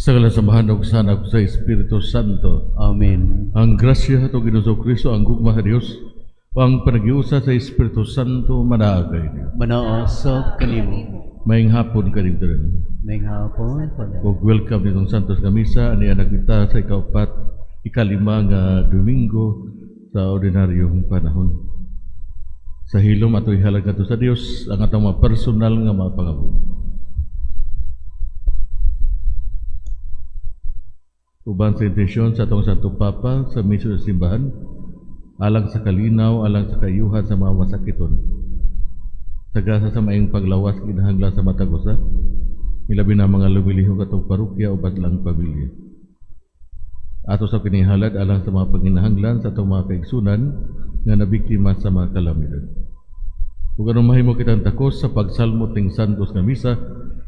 Sa ngalan sa Amahan ug sa Anak ug sa Espiritu Santo. Amen. Ang grasya sa atong Ginoong Kristo, ang gugma sa Dios, ang panaghiusa sa Espiritu Santo manaa kaninyo. Manaa sab kanimo. Maayong hapon kaninyong tanan. Maayong hapon, Father. Ug welcome nitong Santos nga Misa ani kita sa ikaupat, ikalima nga Domingo sa ordinaryong panahon. Sa hilom ato ihalad ngadto sa Dios ang atong mga personal nga mga pangabuhi. Uban sa intensyon sa atong Santo Papa sa misyon sa simbahan, alang sa kalinaw, alang sa kaayuhan sa mga masakiton. Sa gasa sa maayong paglawas kinahanglan sa matag usa, ilabi na mga lumilihok atong parokya o batlang pamilya. Ato sa kinihalad alang sa mga panginahanglan sa atong mga kaigsunan nga nabiktima sa mga kalamidad. Ug aron mahimo kitang takos sa pagsalmot ning Santos nga Misa,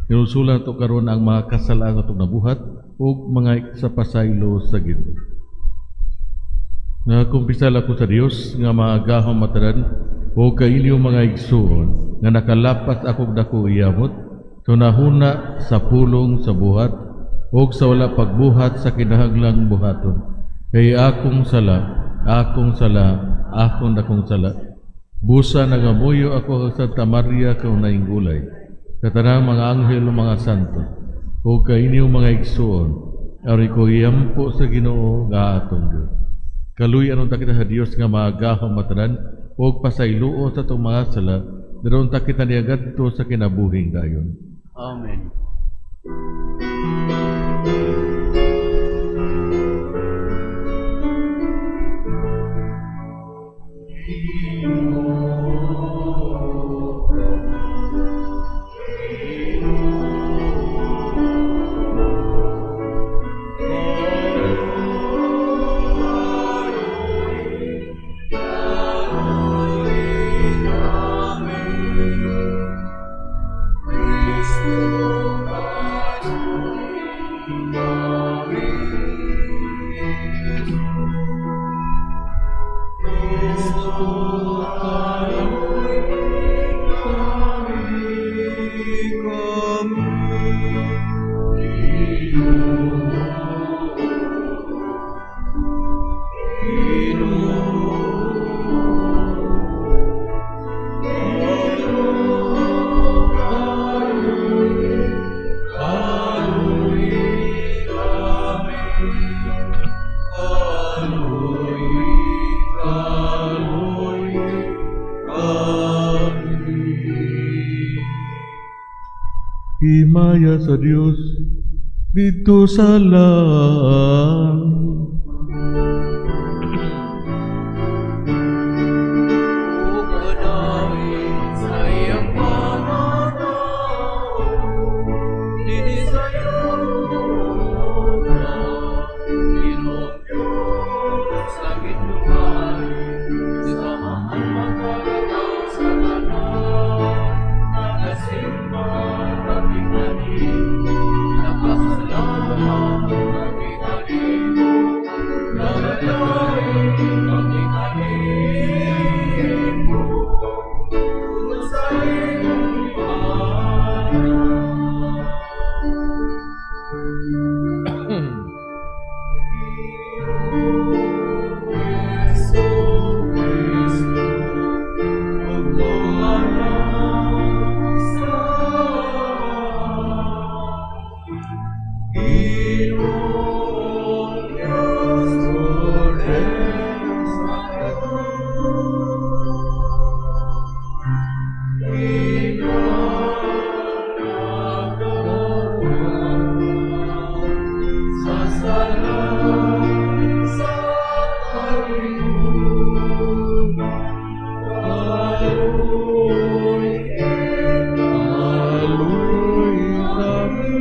hinulsulan nato karon ang mga kasalaang atong nabuhat ug mga sa pasaylo sa Ginoo. Nagakumpisal ako sa Dios nga makagagahom matanan ug kaninyo, mga igsuon, nga nakalapas akong dako iyamot sa hunahuna, sa pulong, sa buhat ug sa wala pagbuhat sa kinahanglang buhaton. Kay akong sala, akong sala, akong dakong sala. Busa nagamuyo ako sa Santa Maria kaunahing gulay, sa tanang mga anghel ug mga santo, ug kaninyo, mga igsuon, aron ko iampo sa Ginoo nga atong Dios. Kaluy-an unta kita sa Dios nga makagagahom matanan ug pasayloon sa atong mga sala, dayon unta kita niya ngadto sa kinabuhing dayon. Amen. Himaya sa Dios didto sa langit. Ug kadaig sa iyang mga tawo dinhi sa yuta. Ginoong Diyos, langit ug Samahan magkagataw sa tanan, nagasimba kami kanimo, nagpasalamat kami kanimo, nagadaig kami kanimo, tungod sa imong himaya. Jesu Kristo, ug moanak sa Ginoong Diyos, Kordero sa Sa sala sa kalibutan, kaluoy Kaluoy kami.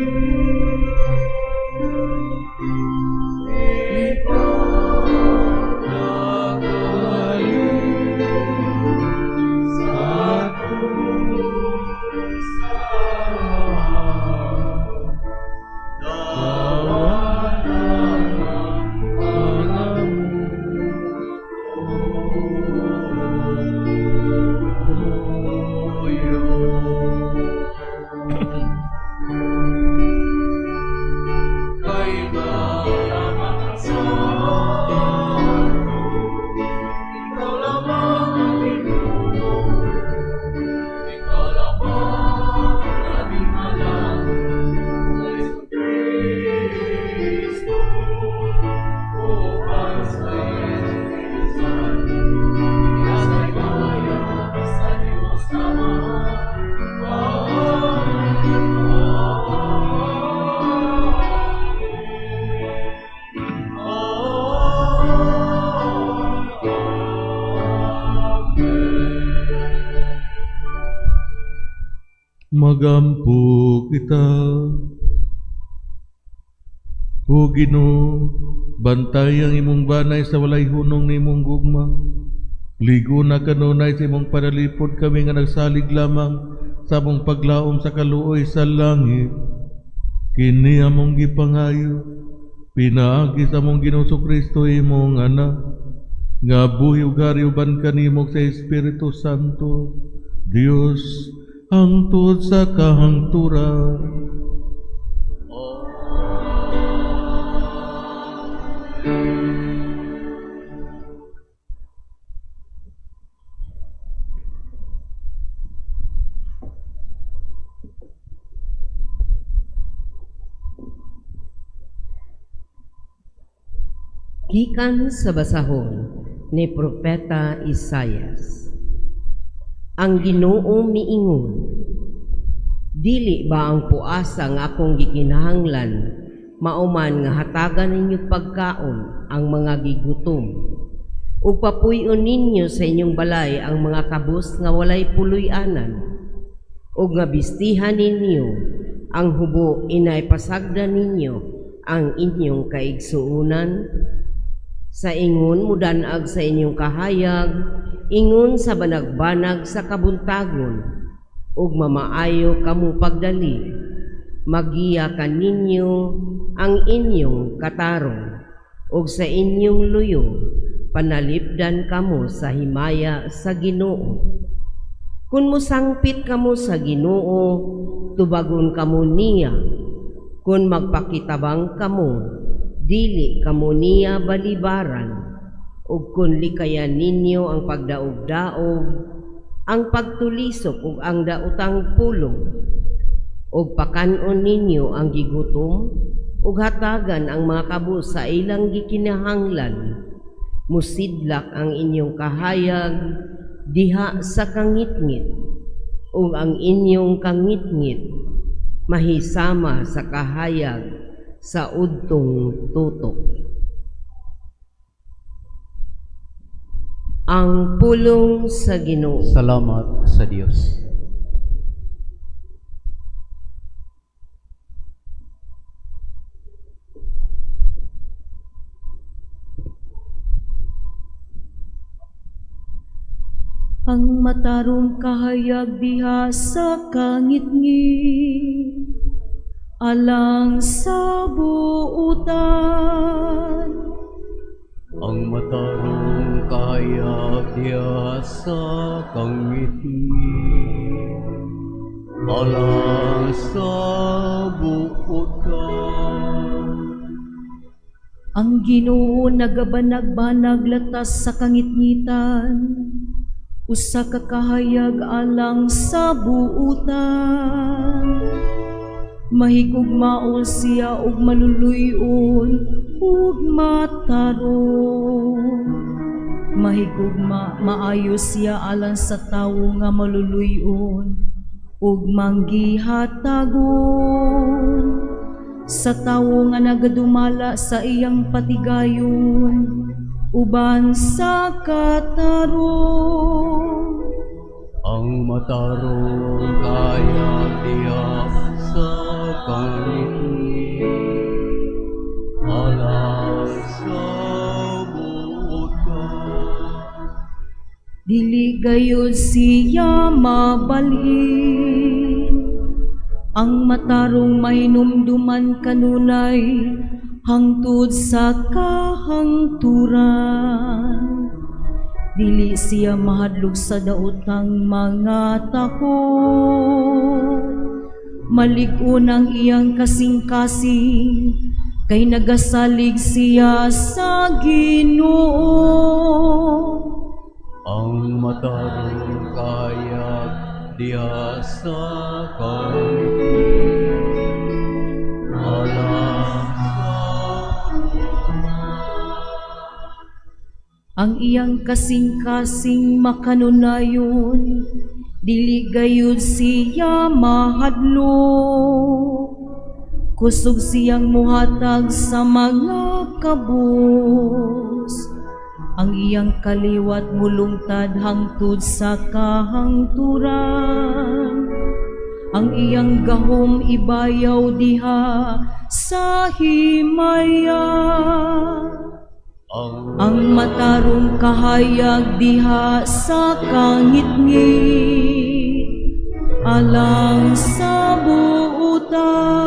Magampo kita. O Ginoo, bantay ang imong banay sa walay hunong nimong gugma. Ligo na kanunay sa imong panalipod kami nga nagsalig lamang sa among paglaom sa kaluoy sa langit. Kini among gipangayo, pinaagi sa among Ginoong Kristo, imong anak, nga buhi ug hari uban kanimo sa Espiritu Santo, Dios, hangtod sa kahangturan. Gikan sa basahon ni Propeta Isayas. Ang Ginoo miingon, "Dili ba ang puasa nga akong gikinahanglan mao man nga hatagan ninyo pagkaon ang mga gigutom ug papuy-on ninyo sa inyong balay ang mga kabus nga walay puloy-anan, ug nga bistihan ninyo ang hubo inay pasagdan ninyo ang inyong kaigsuonan? Sa ingon mudan-ag sa inyong kahayag ingon sa banagbanag sa kabuntagon, ug mamaayo kamo pagdali, magiya kaninyo ang inyong katarong, ug sa inyong luyo panalipdan kamo sa himaya sa Ginoo. Kun mosangpit kamo sa Ginoo, tubagon kamo niya. Kun magpakitabang kamo, dili kamo niya balibaran. Ug kun likayan ninyo ang pagdaog-daog, ang pagtulisok ug ang daotang pulong, ug pakan-on ninyo ang gigutom ug hatagan ang mga kabus sa ilang gikinahanglan, musidlak ang inyong kahayag diha sa kangitngit, ug ang inyong kangitngit mahisama sa kahayag sa udtong tutok." Ang pulong sa Ginoo. Salamat sa Dios. Ang matarong kahayag diha sa kangitngit alang sa buutan. Ang matarong kahayag diha sa kangitngit alang sa buotan. Ang Ginoo nagabanag-banag latas sa kangitngitan, usa ka kahayag alang sa buutan. Mahigugmaon siya ug maluluy-on ug matarong. Mahigugma, maayo siya alang sa tawo nga maluluy-on ug manggihatagon, sa tawo nga nagadumala sa iyang patigayon uban sa katarong. Ang matarong kahayag diha sa kangitngit alang sa buotan. Dili gayud siya mabalhin. Ang matarong mahinumduman kanunay hangtod sa kahangturan. Dili siya mahadlok sa daotang mga taho. Malig-on ang iyang kasing-kasing kay nagasalig siya sa Ginoo. Ang matarong kahayag diha sa kangitngit alang sa Ang iyang kasing-kasing makanunayon, dili gayud siya mahadlok. Kusog siyang muhatag sa mga kabus. Ang iyang kaliwat mulungtad hangtod sa kahangturan. Ang iyang gahom ibayaw diha sa himaya. Ang matarong kahayag diha sa kangitngit alang sa buutan.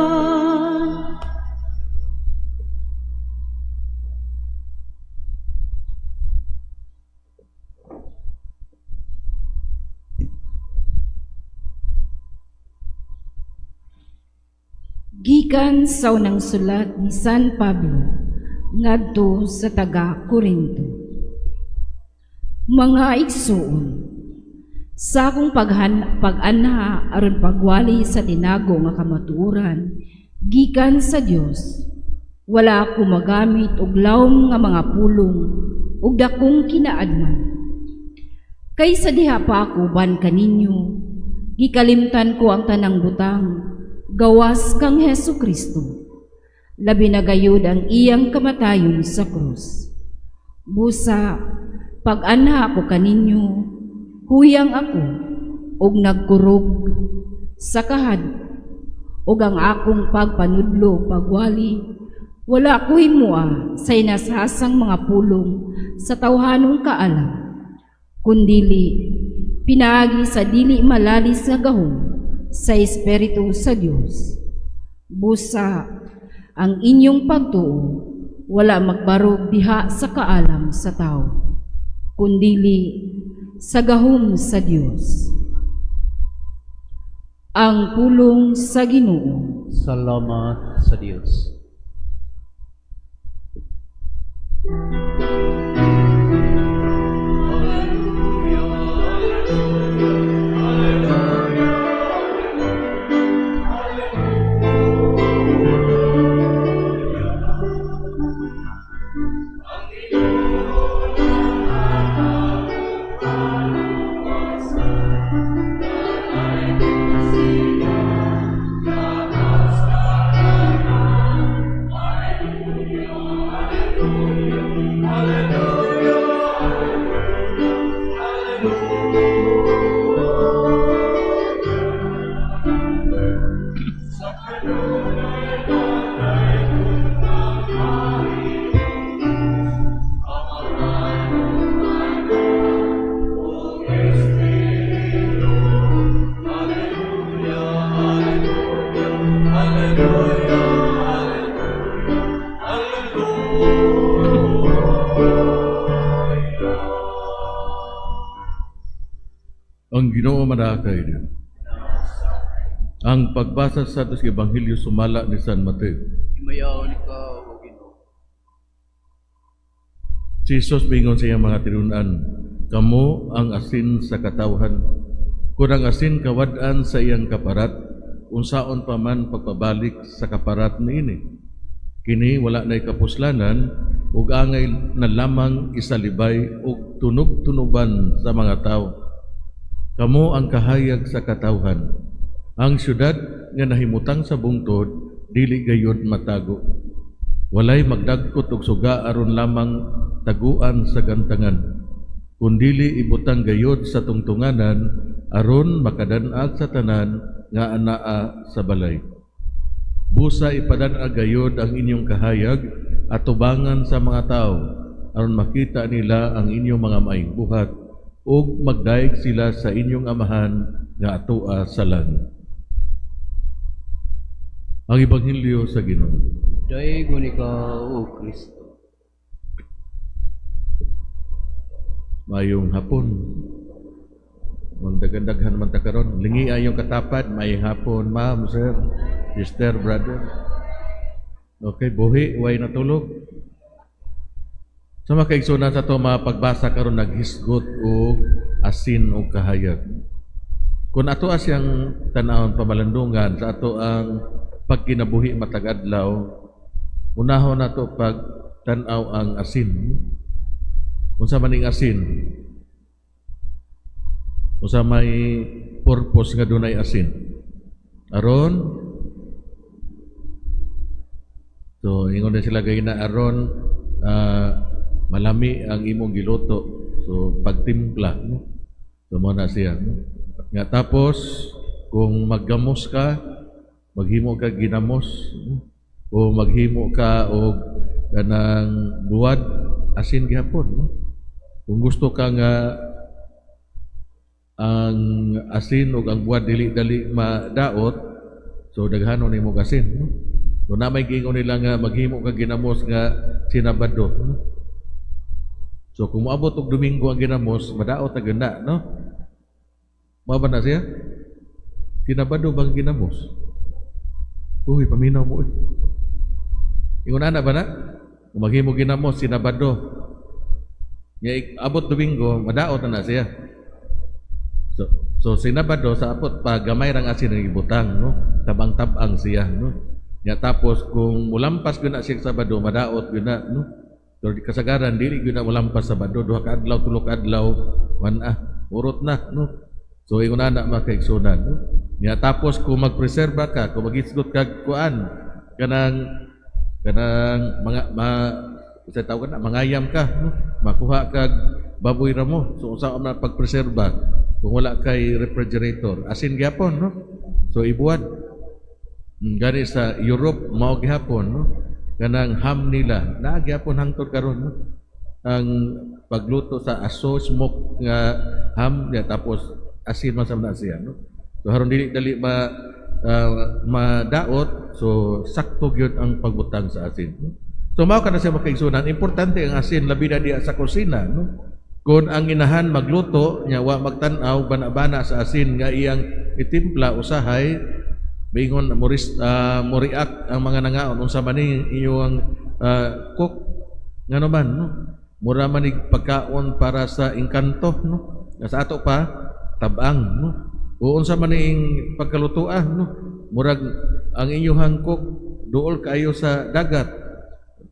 Gikan sa unang sulat ni San Pablo ngadto sa taga Korinto. Mga igsuon, sa akong pag-anha aron pagwali sa tinago nga kamatuoran gikan sa Dios, wala ako magamit og lawom nga mga pulong ug dakong kinaadman. Kay sa diha pa ako uban kaninyo, gikalimtan ko ang tanang butang gawas kang Hesu Kristo. Labi na gayud ang iyang kamatayon sa krus. Busa, pag-anha ako kaninyo, huyang ako og nagkurog sa kahadlok, ug ang akong pagpanudlo pagwali wala ko himoa sa inasasang mga pulong sa tawhanong kaalam, kundili pinaagi sa dili malalis nga gahom sa Espiritu sa Dios. Busa, ang inyong pagtuo wala magbarog diha sa kaalam sa tao, kundili sa gahom sa Dios. Ang pulong sa Ginoo. Salamat sa Dios. Ang Ginoo manaa kaninyo. Ang pagbasa sa Santos Ebanghelyo sumala ni San Mateo. Himayaon ikaw, O Ginoo. Si Jesus miingon sa iyang mga tinunan, "Kamo ang asin sa katawhan. Kung ang asin kawad-an sa iyang kaparat, unsaon pa man pagpabalik sa kaparat niini? Kini wala na'y kapuslanan ug angay na lamang isalibay ug tunob-tunoban sa mga tawo. Kamo ang kahayag sa katawhan. Ang syudad nga nahimutang sa bungtod dili gayud matago. Walay magdagkot og suga aron lamang taguan sa gantangan, kundili ibutang gayud sa tungtunganan aron makadan-ag sa tanan nga anaa sa balay. Busa ipadan-ag gayud ang inyong kahayag atubangan sa mga tao aron makita nila ang inyong mga maayong buhat ug magdayeg sila sa inyong amahan nga atoa sa langit." Ang Ebanghelyo sa Ginoo. Daygon ikaw, O Kristo. Mayong hapon. Magdaghan-daghan man ta karon. Lingi yung katapad, mayong hapon, ma'am, sir, sister, brother. Okay, buhi, way natulog. Sa mga kaigsunan, sa ato mga pagbasa karon naghisgot og asin og kahayag. Kung ato siyang tan-awon pamalandungan sa ato ang pagkinabuhi matag adlaw, unahon nato pag tan-aw ang asin. Unsa man ning asin? Unsa may purpose nga dunay asin? Aron. So ingon din sila gay na aron malami ang imong giluto. So pagtimpla, no? So mo na siya, no? Nga tapos Kung maggamos ka, maghimo ka ginamos, no? O maghimo ka og kanang buwad, asin gihapon, no? Kung gusto ka nga ang asin ug ang buwad dili dali madaot, so daghanon nimo asin, no? So na may giingon nila nga maghimo ka ginamos nga Sinabado, no? So kung moabot og Domingo ang ginamos, madaot na ganda, no? Mao ba na siya? Sinabado bang ginamos? Uy, paminaw mo eh. Ingon ana ba na? Kung maghimo ginamos, Sinabado. Nga abot Domingo, madaot na na siya. So Sinabado sa abot pa gamay rang asin ang ibutang, no? Tabang-tabang siya, no? Ya tapos kung mulampas gyud na siya sa Sabado, madaot gyud na, no? Pero di kasagaran dili gyud na mulampas sa Sabado, 2 ka adlaw, 3 ka adlaw, wan ah, urot na, no? So ingon ana, mga kaigsunan, no? Ya tapos kung magpreserba ka, kung magisgot ka kuan, kanang kanang mga ma sa tawag na mangayam ka, no? Makuha kag baboy ramo. So unsa man pagpreserba kung wala kay refrigerator? Asin gyapon, no? So ibuwad. Gani sa Europe mao gihapon, no? Kanang ham nila naa gyapon hangtod karon, no? Ang pagluto sa aso, smoke nga ham niya, tapos asin man sa na siya, no? So haron dili dali ma madaot, so sakto gyud ang pagbutang sa asin, no? So mao kana siya, mga kaigsunan, importante ang asin labi na diya sa kusina, no? Kung ang inahan magluto nya wa magtan-aw, bana-bana sa asin nga iyang itimpla, usahay bingon moris moriak ang mga nangaon, "Unsa man ni inyong cook? Ngano man, no? Mura man nig pagkaon para sa engkanto, no?" Nga sa ato pa tabang, no? "O unsa man ning pagkalutoa, no? Murag ang inyong cook duol kaayo sa dagat,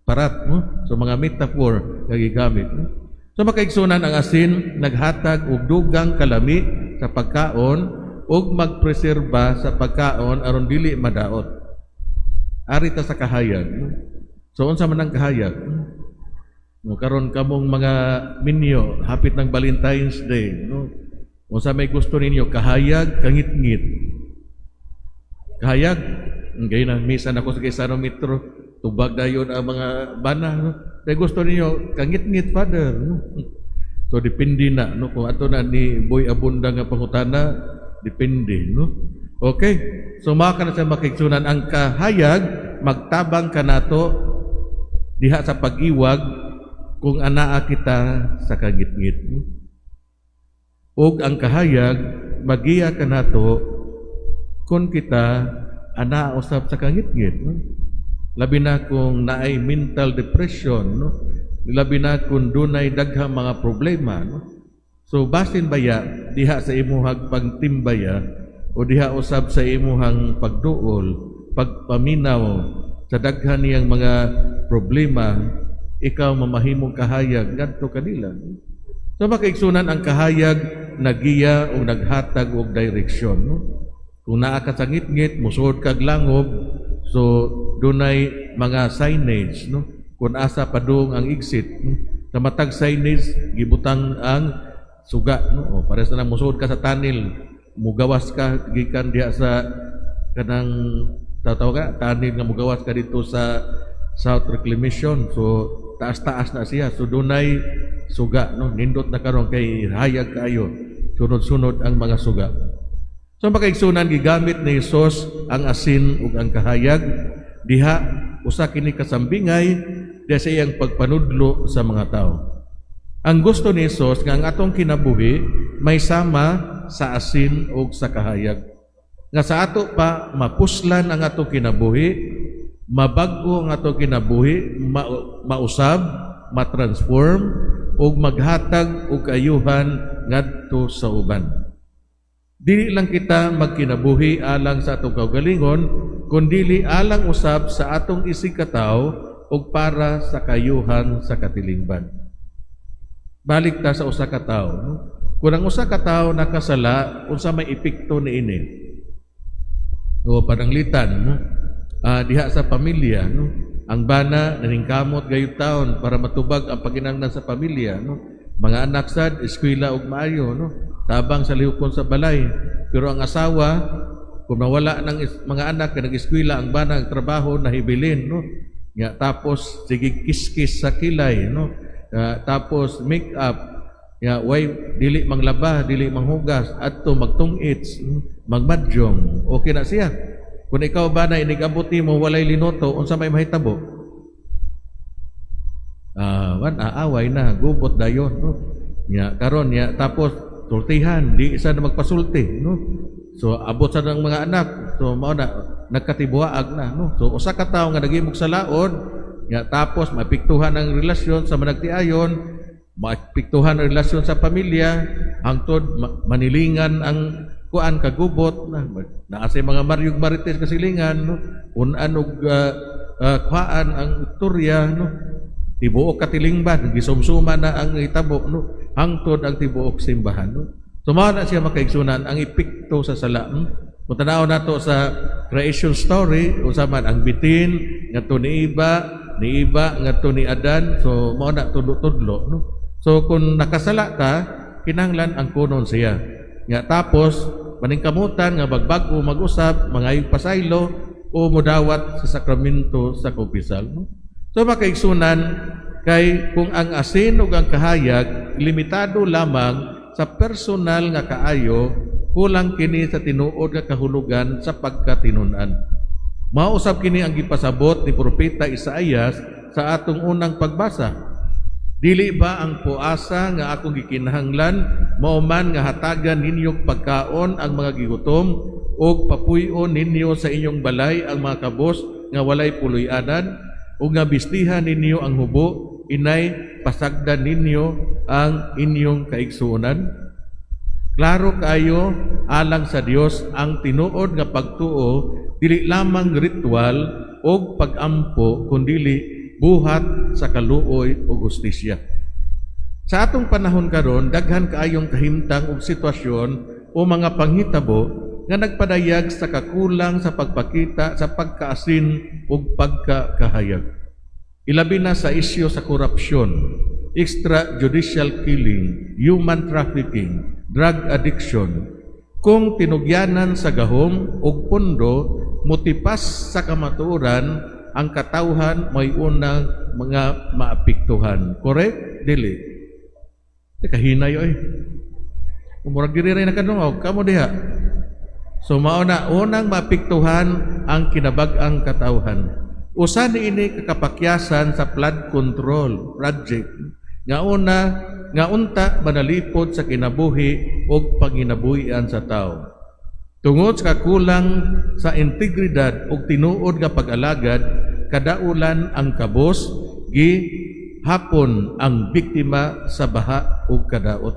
parat, no?" So mga metaphor nga gigamit, no? So makaigsunan, ang asin naghatag og dugang kalami sa pagkaon ug magpreserba sa pagkaon aron dili madaot. Ari ta sa kahayag, no? So unsa man ang kahayag? No, karon kamong mga minyo, hapit ng Valentine's Day, no? Unsa may gusto ninyo, kahayag, kangitngit? Kahayag. Gay na misa na ko sa Gaisano Metro, tubag dayon ang mga bana, no? Kaya gusto ninyo kangitngit, Father, no? So depende na, no? Kung ato na ni Boy Abunda nga pangutana, depende, no? Okay. So mao kana sa makigsunan, ang kahayag magtabang kanato diha sa pag-iwag kung anaa kita sa kangitngit, no? Ug ang kahayag magiya kanato kung kita anaa usab sa kangitngit, no? Labi na kung naay mental depression, no? Labi na kung dunay daghang mga problema, no? So basin baya diha sa imuhang pagtimbaya o diha usab sa imuhang pagduol, pagpaminaw sa daghan niyang mga problema, ikaw mamahimong kahayag ngadto kanila. So makaigsunan, ang kahayag nagiya o naghatag og direksyon, no? Kung naa ka sa ngitngit, musuod kag langob, so dunay mga signage, no? Kung asa padung ang exit, no? Sa matag signage gibutang ang suga, no? O pares na lang musuod ka sa tunnel, mugawas ka gikan diha sa kanang tataw ka tunnel nga mugawas ka dito sa South Reclamation. So taas-taas na siya. So dunay suga, no? Nindot na karon kay hayag kaayo. Sunod-sunod ang mga suga. So makaigsunan, gigamit ni Jesus ang asin ug ang kahayag diha usa kini kasambingay diha sa iyang pagpanudlo sa mga tao. Ang gusto ni Jesus nga ang atong kinabuhi may sama sa asin ug sa kahayag. Nga sa ato pa mapuslan ang atong kinabuhi, mabag-o ang atong kinabuhi, mausab, matransform ug maghatag og kaayuhan ngadto sa uban. Dili lang kita magkinabuhi alang sa atong kaugalingon, kundili alang usab sa atong isigkatawo ug para sa kayuhan sa katilingban. Balik ta sa usa ka tawo, no? Kung ang usa ka tawo nakasala, unsa may epekto niini? O pananglitan, no? Diha sa pamilya, no? Ang bana naningkamot gayud taon para matubag ang paginanglan sa pamilya, no? Mga anak sad eskwela og maayo, no? Tabang sa lihukon sa balay. Pero ang asawa Kung mawala ng mga anak kay nag-eskwela, ang bana ang trabaho nahibilin, no? Nga tapos sige kiskis sa kilay, no? Tapos make up ya, way dili manglaba, dili manghugas, adto magtungits, no? Magmadyong, okay na siya. Kung ikaw ba na inigabot nimo walay linuto, unsa may mahitabo? Ah, wan aaway na, gubot dayon, no? Nya karon nya tapos sultihan, di isa na magpasulti, no? So abot sa ng mga anak, so mao na nagkatibuaag na, no? So usa ka tawo nga naghimog sa laod, nya tapos maapektuhan ang relasyon sa managtiayon, maapektuhan ang relasyon sa pamilya, hangtod manilingan ang kuan, kagubot na naa say mga maryog marites kasilingan, no? Un-an og kuhaan ang istorya, no? Tibuok katilingban gisumsuma na ang hitabo, no? Hangtod ang tibuok simbahan, no? So mao na siya, mga kaigsunan, ang epekto sa sala. Kung tanaw nato sa creation story, unsa man ang bitin ngadto ni Eva, ni Eva ngadto ni Adan, so mao na tudlo-tudlo, no? So kung nakasala ta, kinahanglan ang kunon siya. Nga tapos paningkamutan nga magbag-o mag-usab, mangayog pasaylo o modawat sa sakramento sa kumpisal, no? So mga kaigsunan, kay kung ang asin ug ang kahayag limitado lamang sa personal nga kaayo, kulang kini sa tinuod nga kahulugan sa pagkatinun-an. Mausab kini ang gipasabot ni Propeta Isaías sa atong unang pagbasa. "Dili ba ang puasa nga akong gikinahanglan mao man nga hatagan ninyo pagkaon ang mga gigutom ug papuy-on ninyo sa inyong balay ang mga kabos nga walay puloy-anan ug nga bistihan ninyo ang hubo, inay pasagdan ninyo ang inyong kaigsuonan?" Klaro kaayo, alang sa Dios, ang tinuod nga pagtuo dili lamang ritual o pagampo kundili buhat sa kaluoy o hustisya. Sa atong panahon karon, daghan kaayong kahimtang ug sitwasyon o mga panghitabo nga nagpadayag sa kakulang sa pagpakita sa pagkaasin ug pagkakahayag. Ilabi na sa isyu sa korupsyon, extrajudicial killing, human trafficking, drug addiction. Kung tinugyanan sa gahom ug pundo motipas sa kamatuoran, ang katawhan may unang mga maapektuhan. Correct? Dili. Teka, hinay oy. Murag diri rin nakadungog kamo diha. So mao na unang maapektuhan ang kinabag-ang katawhan. Usa ni ini kakapakyasan sa flood control project nga una nga unta manalipod sa kinabuhi ug panginabuhian sa tawo. Tungod sa kakulang sa integridad ug tinuod nga pag-alagad, kadaulan ang kabos, gihapon ang biktima sa baha ug kadaot.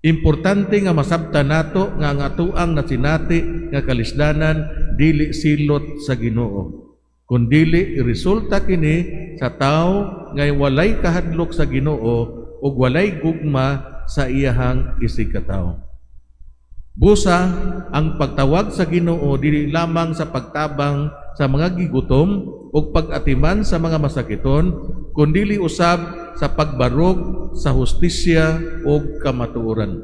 Importante nga masabtan nato nga ang atoang nasinati nga kalisdanan dili silot sa Ginoo, kundili resulta kini sa tawo nga walay kahadlok sa Ginoo ug walay gugma sa iyahang isigkatawo. Busa, ang pagtawag sa Ginoo dili lamang sa pagtabang sa mga gigutom ug pag-atiman sa mga masakiton, kundili usab sa pagbarog sa hustisya ug kamatuoran.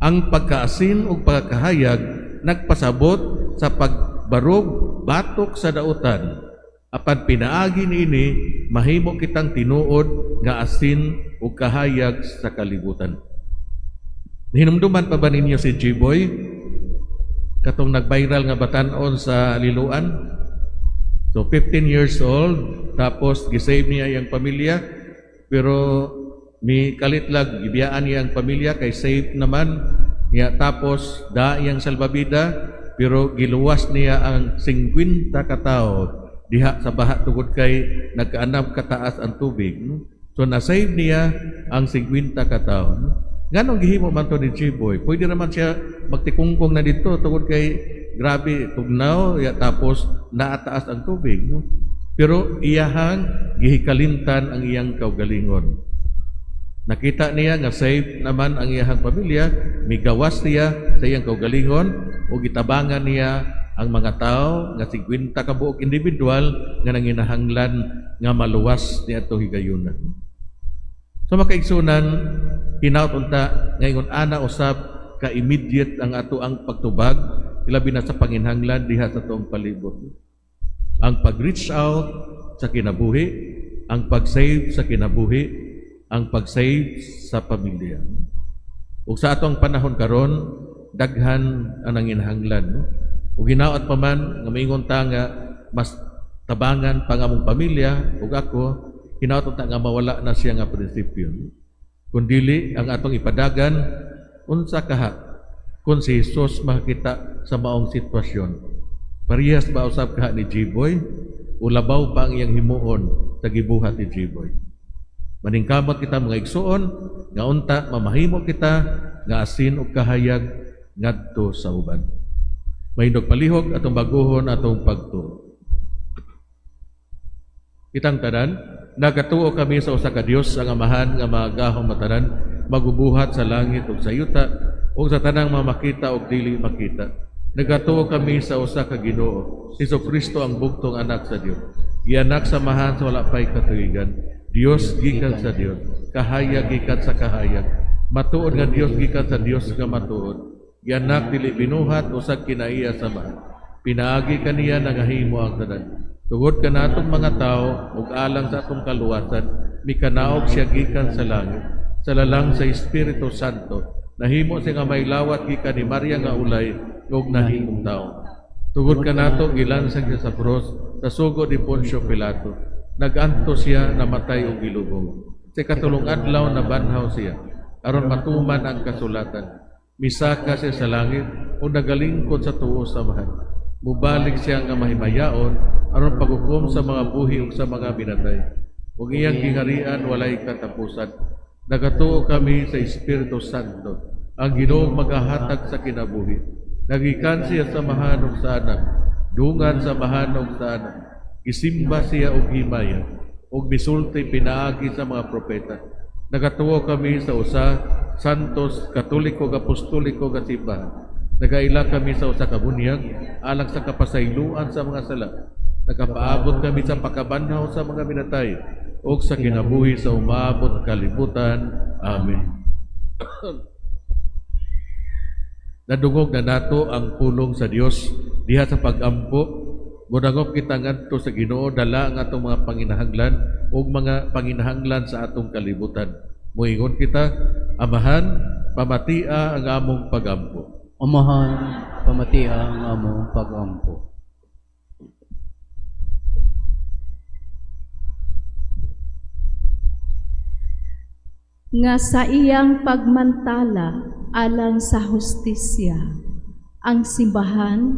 Ang pagkaasin ug pagkahayag nagpasabot sa pagbarog batok sa dautan. Apan pinaagi niini, mahimo kitang tinuod nga asin ug kahayag sa kalibutan. Hinumduman pa ba ninyo si G-Boy? Katong nag-viral nga batanon sa Liloan. So 15 years old, tapos gisave niya iyang pamilya, pero mi kalitlag gibiyaan niya ang pamilya kay safe naman niya, tapos da iyang salbabida, pero giluwas niya ang 50 katao diha sa baha tungod kay nagkaanam kataas ang tubig, no? So na-save niya ang 50 katao, no? Nganong gihimo man to ni G-Boy? Pwede naman siya magtikungkong na dito tungod kay grabe tugnaw ya, tapos naataas ang tubig, no? Pero iyahang gihikalintan ang iyang kaugalingon. Nakita niya nga safe naman ang iyahang pamilya, migawas siya sa iyang kaugalingon o gitabangan niya ang mga tao nga 50 ka buok individual nga nanginahanglan nga maluwas ni atong higayuna. So mga kaigsunan, hinaut unta ngayon ana usab ka immediate ang ato ang pagtubag ilabi na sa panginhanglan diha sa atong palibot. Ang pag-reach out sa kinabuhi, ang pag-save sa kinabuhi, ang pag-save sa pamilya. Ug sa atong panahon karon, daghan ang nanginahanglan, no? Ug hinaot pa man nga maingon ta nga mas tabangan pang among pamilya ug ako, hinaot ta nga mawala na siya nga prinsipyo. Kung dili ang atong ipadagan, unsa kaha kung si Jesus makakita sa maong sitwasyon? Parehas ba usab kaha ni Jiboy o labaw pa ang iyang himuon sa gibuhat ni Jiboy? Maningkamot kita, mga igsuon, nga unta mamahimo kita nga asin ug kahayag ngadto sa uban. Mahindog palihog atong baguhon atong pagtuo. Kitang tanan, nagatuo kami sa usa ka Dios, ang Amahan nga magahom matanan, magubuhat sa langit ug sa yuta ug sa tanang mga makita ug dili makita. Nagatuo kami sa usa ka Ginoo, si Kristo, ang bugtong anak sa Dios. Gianak sa Amahan sa wala pay katuigan. Dios gikan sa Dios, kahayag gikan sa kahayag. Matuod nga Dios gikan sa Dios nga matuod. Gianak, dili binuhat, usag kinaiya sa Amahan. Pinaagi kaniya nangahimo ang tanan. Tungod kanatong mga tao ug alang sa atong kaluwasan, mikanaog siya gikan sa langit. Sa lalang sa Espiritu Santo, nahimo siya nga may lawat gikan ni Maria nga ulay ug nahimong tao. Tungod kanato gilansang siya sa krus sa sugo ni Poncio Pilato. Nagantos siya, namatay ug gilubong. Sa ikatulong adlaw nabanhaw siya aron matuman ang kasulatan. Misaka siya sa langit ug nagalingkod sa tuo sa Amahan. Mubalik siya nga mahimayaon aron paghukom sa mga buhi ug sa mga binatay. Ug iyang giharian walay katapusan. Nagatuo kami sa Espiritu Santo, ang Ginoong magahatag sa kinabuhi. Nagikan siya sa Amahan ug sa Anak, dungan sa Amahan ug sa Anak. Gisimba siya og himaya, ug misulti pinaagi sa mga propeta. Nagatuo kami sa usa santos, katoliko ug apostoliko nga simbahan. Nagaila kami sa usa ka bunyag alang sa kapasayloan sa mga sala. Nagapaabot kami sa pagkabanhaw sa mga minatay ug sa kinabuhi sa umaabot kalibutan. Amen. Nadungog na nato ang pulong sa Dios diha sa pagampo. Mudangop kita ngadto sa Ginoo dala ang atong mga panginahanglan ug mga panginahanglan sa atong kalibutan. Moingon kita, Amahan, pamatia ang among pagampo. Amahan, pamatia ang among pagampo. Nga sa iyang pagmantala alang sa hustisya, ang simbahan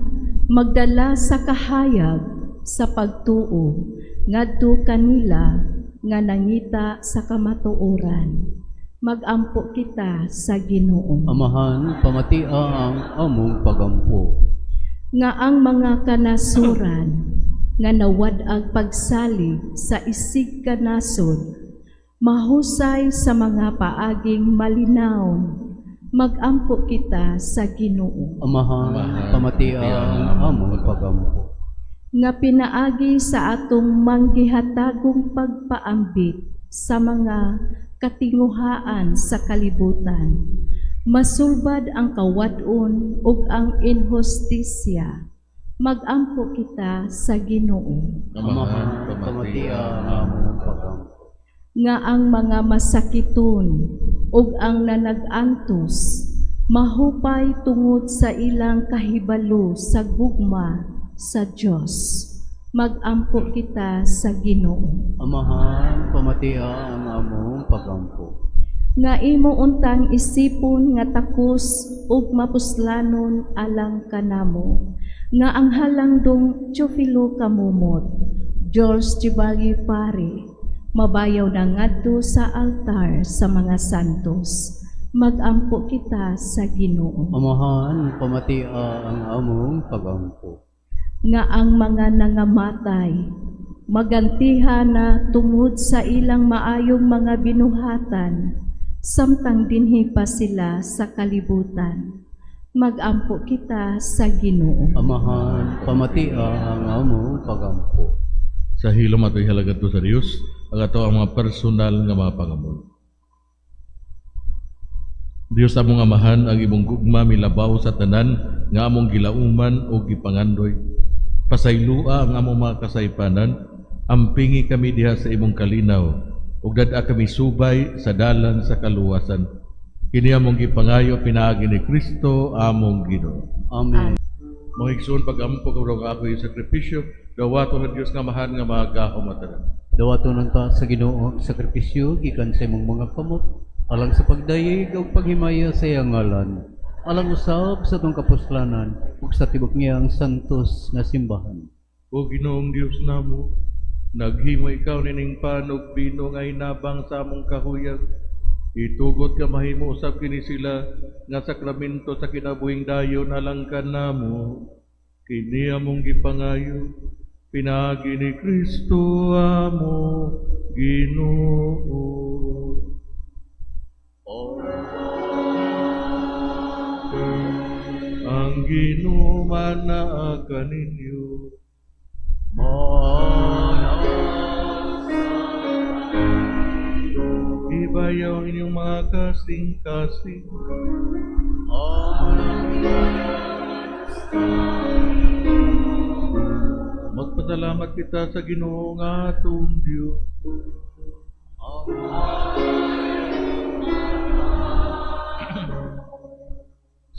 magdala sa kahayag sa pagtuo ngadto kanila nga nangita sa kamatuoran. Magampo kita sa Ginoo. Amahan, pamatia ang among pagampo. Nga ang mga kanasuran nga nawad-ag pagsalig sa isig kanasod mahusay sa mga paaging malinaw. Magampo kita sa Ginoo. Amahan, Amahan, pamatia ang among pagampo. Nga pinaagi sa atong manggihatagong pagpaambit sa mga katinguhaan sa kalibutan, masulbad ang kawad-on ug ang inhustisya. Magampo kita sa Ginoo. Amahan, pamatia ang among pagampo. Nga ang mga masakiton ug ang nanag-antos mahupay tungod sa ilang kahibalo sa gugma sa Dios. Magampo kita sa Ginoo. Amahan, pamatia ang among pagampo. Nga imo untang isipon nga takos ug mapuslanon alang kanamo nga ang halangdong Teofilo Camomot, George Tiballi Pare, mabayaw na ngadto sa altar sa mga santos. Magampo kita sa Ginoo. Amahan, pamatia ang among pagampo. Nga ang mga nangamatay magantiha na tungod sa ilang maayong mga binuhatan samtang dinhi pa sila sa kalibutan. Magampo kita sa Ginoo. Amahan, pamatia ang among pagampo. Sa hilom ato ihalagad to sa Dios ang ato ang mga personal nga mga pangamuyo. Dios among Amahan, ang imong gugma milabaw sa tanan nga among gilauman o gipangandoy. Pasaylua ang among mga kasaypanan, ampingi kami diha sa imong kalinaw, ug dad-a kami subay sa dalan sa kaluwasan. Kini among gipangayo pinaagi ni Kristo among Ginoo. Amen. Mga igsoon, pag-ampo kabro nga ako yung sakripisyo, dawaton ang Dios nga Amahan nga magahom matanan. Dawaton unta sa Ginoo ang sakripisyo gikan sa imong mga kamot alang sa pagdayeg ug paghimaya sa iyang ngalan, alang usab sa atong kapuslanan ug sa tibok niyang santos nga simbahan. O Ginoong Dios namo, naghimo ikaw nining pan ug bino nga hinabang sa among kahuyag. Itugot ka mahimo usab kini sila nga sakramento sa kinabuhing dayon alang kanamo. Kini among gipangayo pinaagi ni Kristo among Ginoo. Ang Ginoo manaa kaninyo. Ibayaw ang inyong mga kasing-kasing. Magpasalamat kita sa Ginoo nga atong Dios.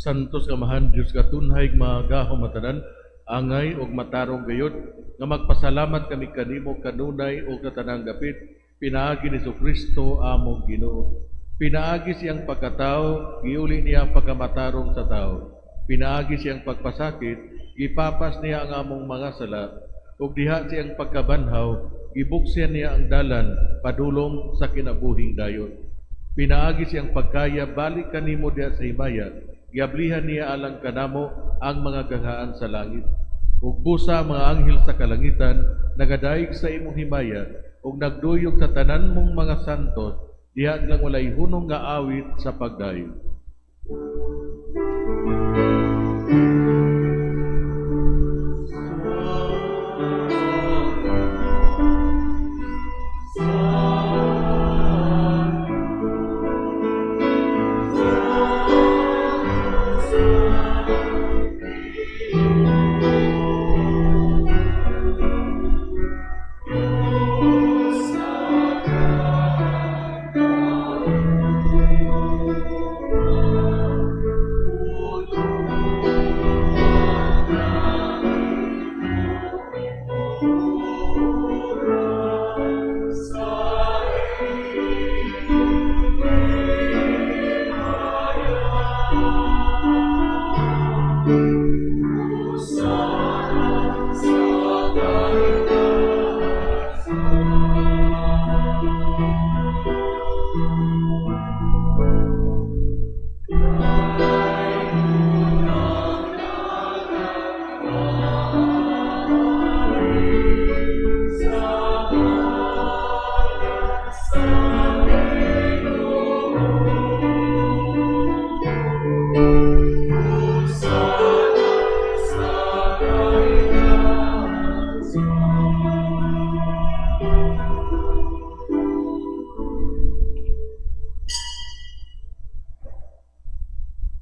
Santos Amahan Dios katunhay magahom matanan angay og matarong gayod nga magpasalamat kami kanimo kanunay og sa tanang gapit pinaagi ni Kristo among Ginoo. Pinaagi siyang pagkatao, giuli niya ang pagkamatarong sa tao. Pinaagi siyang pagpasakit, gipapas niya ang among mga sala, ug diha siyang pagkabanhaw, gibuksyan niya ang dalan padulong sa kinabuhing dayon. Pinaagi siyang pagkaya balik kanimo diha sa himaya, giablihan niya alang kanamo ang mga ganghaan sa langit. Ug busa ang mga anghel sa kalangitan nagadayeg sa imong himaya ug nagduyog sa tanan mong mga santos diha silang walay hunong nga awit sa pagdayeg.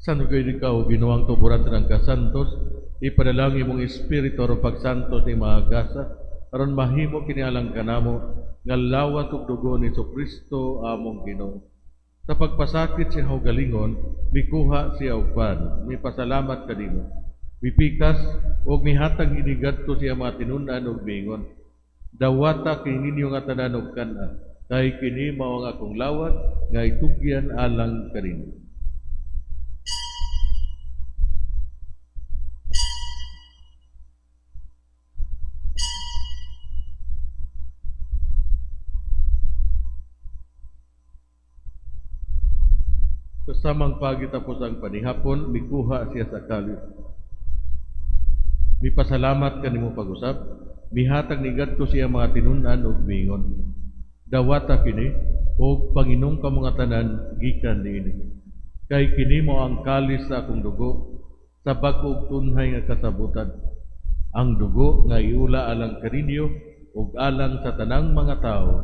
San kayo ikaw, Ginoong tuburan sa kasantos, ipadalangin imong espiritu aron pagsantos ni mga gasa, aron mahimo kini alang kanamo nga lawas ug dugo ni Kristo among Ginoo. Sa pagpasakit sa kaugalingon, mikuha siya og pan, mipasalamat kanimo. Mipikas og mihatag ini ngadto sa iyang mga tinun-an og miingon: "Dawata kini ninyo nga tanan og kan-a, kay kini mao ang akong lawas nga itugyan alang kaninyo." Sa samang pagi tapos ang panihapon, mikuha siya sa kalis. Mipasalamat kanimo pag-usab, mihatag ni ngadto sa iyang mga tinun-an ug miingon: "Dawata kini og panginom kamo nga tanan gikan niini. Kay kini mao ang kalis sa akong dugo sa bag-ong tunhay nga kasabutan. Ang dugo nga iula alang kaninyo ug alang sa tanang mga tawo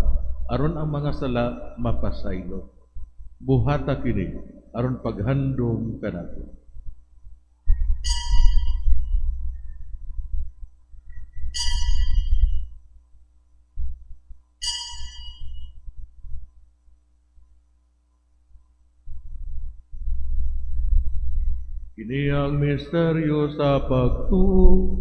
aron ang mga sala mapasaylo. Buhata kini aron paghandom kanato. Kini ang misteryo sa pagtuo.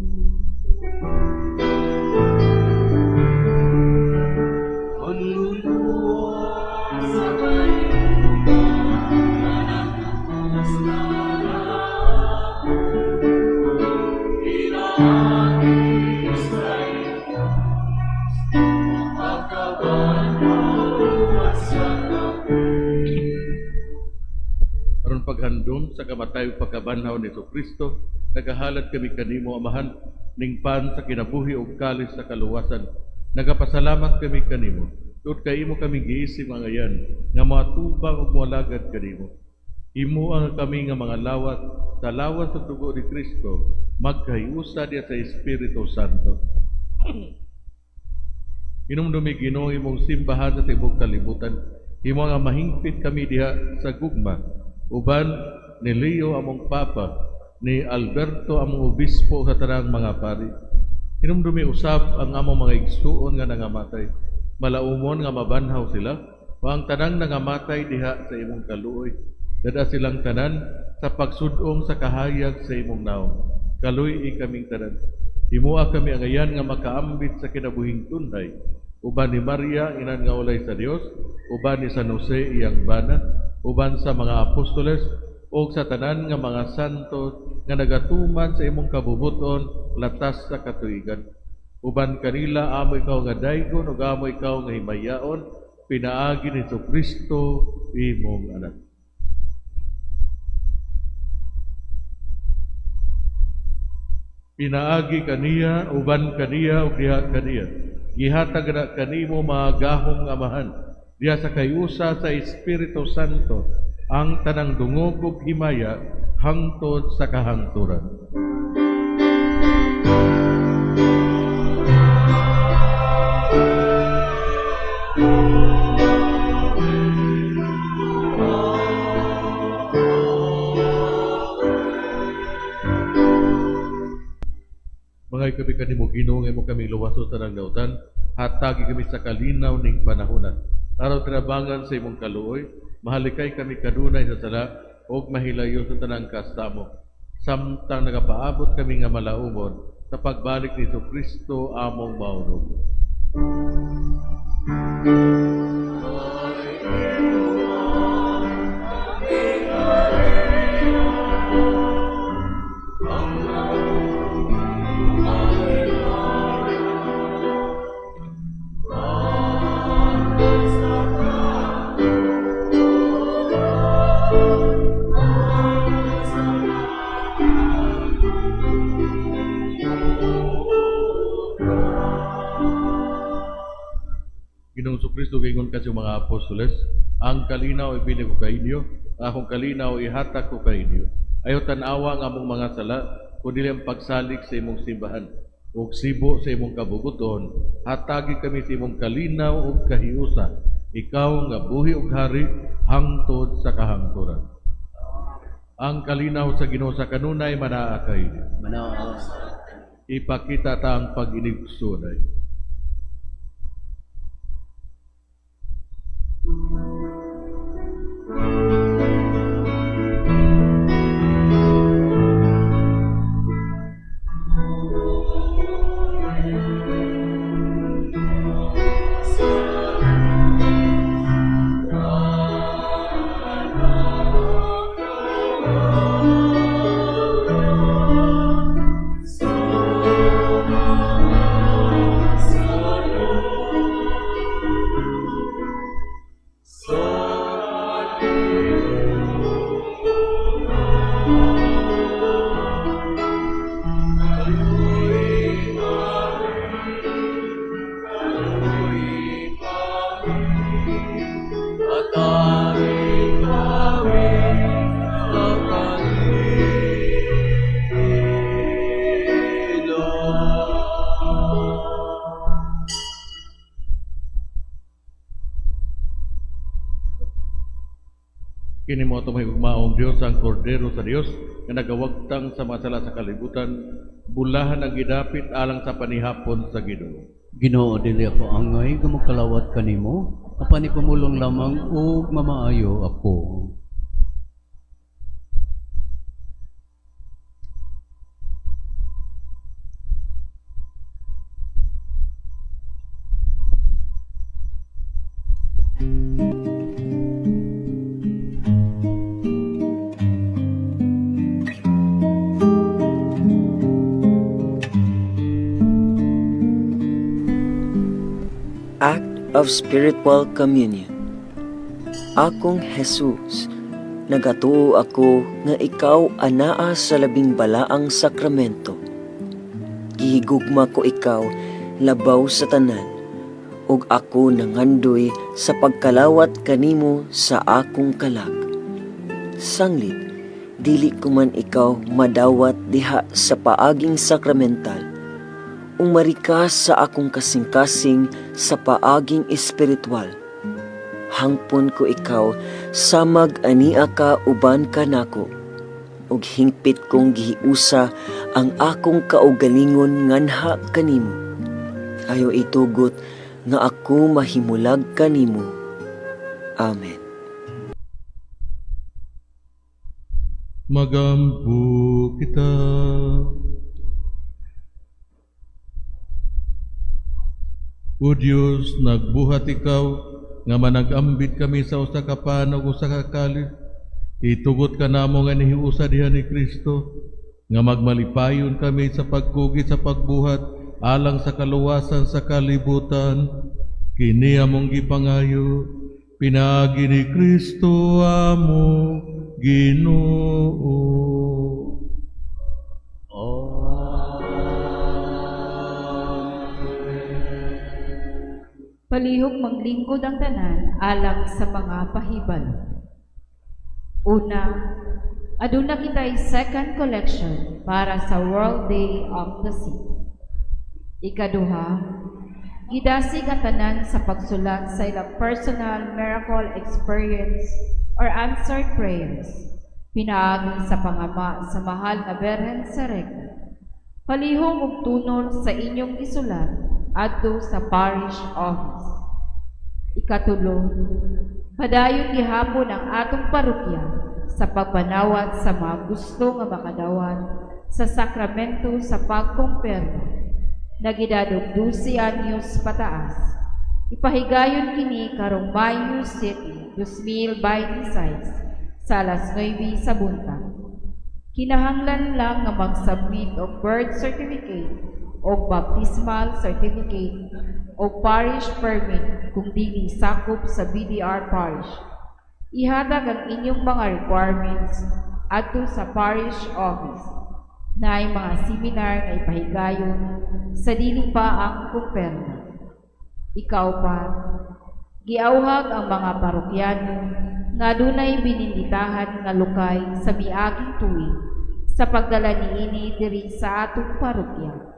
Aron paghandom sa kamatay ug pagkabanhaw ni Kristo, nagahalad kami kanimo, Amahan, ning pan sa kinabuhi ug kalis sa kaluwasan. Nagapasalamat kami kanimo tungod kay imo kami giisip angayan nga moatubang ug moalagad kanimo. Imo ang kami nga mga lawat sa lawas ug dugo ni Kristo magkahiusa diha sa Espiritu Santo. Hinumdumi, Ginoo, imong simbahan sa tibuok kalibutan. Imo nga mahingpit kami diha sa gugma. Uban ni Leo among Papa, ni Alberto among Obispo, sa tanang mga pari. Hinumdumi usab ang among mga igsuon nga nangamatay. Malaumon nga mabanhaw sila, o ang tanang nangamatay diha sa imong kaluoy. Dad-a silang tanan sa pagsudong sa kahayag sa imong naong. Kaluy-i kaming tanan. Himoa kami angayan nga makaambit sa kinabuhing tunhay. Uban ni Maria, inan nga ulay sa Dios, uban ni San Jose iyang bana, uban sa mga apostoles, o sa tanan nga mga santo nga nagatuman sa imong kabubuton latas sa katuigan. Uban kanila amo ikaw nga daygon ug amo ikaw nga himayaon pinaagi ni Kristo imong anak. Pinaagi kaniya, uban kaniya, ug diha kaniya. Gihatag na kanimo mga gahong Amahan, diha sa kahiusa sa Espiritu Santo, ang tanang dungog ug himaya hangtod sa kahangturan. Mga kami kanimo, Ginoo, nga imo kami luwaso sa tanang dautan, hatagi kami sa kalinaw ning panahona. Aron tinabangan sa imong kaluoy, mahalikay kami kanunay sa sala ug mahilayo sa tanang kasamo. Samtang nagapaabot kami nga malaumon sa pagbalik ni Kristo among Maunong. Ginoong Kristo, giingon ka sa mga apostoles, "Ang kalinaw ibilin ko kainyo, ang akong kalinaw ihatag ko kainyo. Ayaw tan-awa ang among mga sala, kundi ang pagsalig sa imong simbahan. Ug sibo sa imong kabubuton, hatagi kami sa imong kalinaw ug kahiusa. Ikaw nga buhi ug hari hangtod sa kahangturan." Ang kalinaw sa Ginoo sa kanunay manaa kainyo. Manaa. Ipakita ta ang pag-inigsunay. Kini mao atong mahigugmaong Dios, ang Kordero sa Dios nga nagawagtang sa mga sala sa kalibutan, bulahan ang gidapit alang sa panihapon sa Ginoo. Ginoo, dili ako angay nga mokalawat kanimo, apan ipamulong lamang ug mamaayo ako. Act of Spiritual Communion. Akong Jesus, nagatuo ako nga ikaw anaa sa labing balaang sakramento. Gihigugma ko ikaw labaw sa tanan, ug ako nangandoy sa pagkalawat kanimo sa akong kalag. Sanglit, dili ko man ikaw madawat diha sa paaging sakramental. Umari ka sa akong kasing-kasing sa paaging espiritual. Hangpon ko ikaw samag ania ka uban kanako. Ug hingpit kong gihiusa ang akong kaugalingon nganha kanimo. Ayo itugot nga ako mahimulag kanimo. Amen. Magampo kita. O Dios, nagbuhat ikaw nga managambit kami sa usa ka panog usa ka kalis. Itugot ka namo nga nihiusa diha ni Kristo nga magmalipayon kami sa pagkugi sa pagbuhat alang sa kaluwasan sa kalibutan. Kini among gipangayo pinaagi ni Kristo amo Ginoo. Palihog maglingkod ang tanan alang sa mga pahibalo. Una, aduna kita'y second collection para sa World Day of the Sea. Ikaduha, gidasig ang tanan sa pagsulat sa ilang personal miracle experience or answered prayers, pinaagi sa pangama sa mahal na Berhen sa Recto. Palihog og tunol sa inyong isulat adto sa parish office. Ikatulo, padayon gihapon ang atong parokya sa pagpanawat sa mga gusto nga makadawat sa sakramento sa pagkumpirma na gidad og 12 anyos pataas. Ipahigayon kini karong Mayo 7, 2026 sa alas 9 sa buntag. Kinahanglan lang nga mag-submit og birth certificate o baptismal certificate o parish permit kung dili sakop sa BDR parish. Ihatag ang inyong mga requirements adto sa parish office. Naay mga seminar nga ipahigayon sa dili pa ang kumpirma. Ikaupat, giawhag ang mga parokyano nga adunay bininditahan nga lukay sa miaging tuig sa pagdala niini diri sa atong parokya.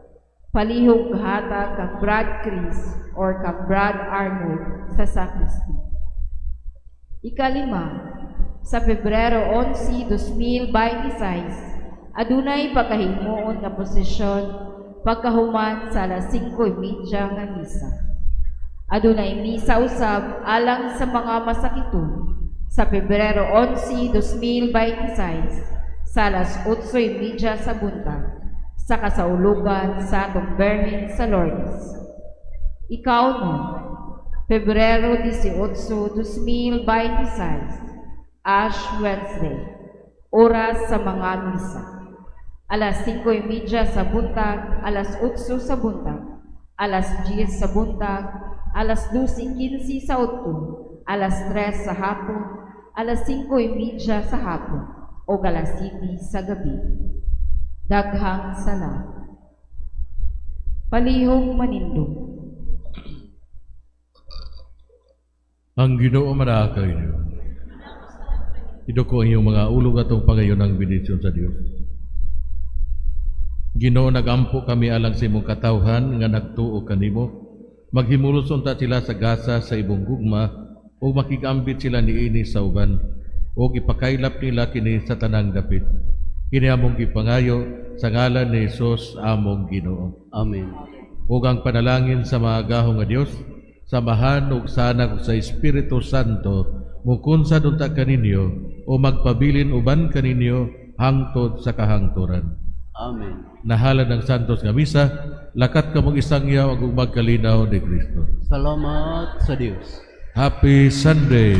Palihog hatag kang Brad Chris or kang Brad Arnold sa sacristy. Ikalima, sa Pebrero 11, 2026, adunay pagkahimuon nga posisyon pagkahuman sa alas 5:30 nga misa. Adunay misa usab alang sa mga masakiton sa Pebrero 11, 2026 sa alas 8:30 sa buntag sa kasaulugan sa atong Berhen sa Lourdes. Ikaunom, Pebrero 18, 2026, Ash Wednesday, oras sa mga misa. Alas 5:30 sa buntag, alas 8 sa buntag, alas 10 sa buntag, alas 12:15 sa udto, alas 3 sa hapon, alas 5:30 sa hapon, o alas 7 sa gabi. Daghang salamat. Palihog manindog. Ang Ginoo manaa kaninyo. Iduko ang inyong mga ulo atong pangayon ng bendisyon sa Dios. Ginoo, nagampo kami alang sa imong katawhan nga nagtuo kanimo. Maghimulos unta sila sa gasa sa imong gugma ug makigambit sila niini sa uban. Ug ipakaylap nila kini sa tanang dapit. Kini among gipangayo sa ngalan ni Jesus, among Ginoo. Amen. Ug ang panalangin sa makagagahom nga Dios, sa Amahan ug sa Anak ug sa Espiritu Santo, mukunsad unta kaninyo o magpabilin uban kaninyo hangtod sa kahangturan. Amen. Nahalad ng Santos nga Misa, lakat kamong isangyaw ug magkalinaw ni Kristo. Salamat sa Dios. Happy Sunday!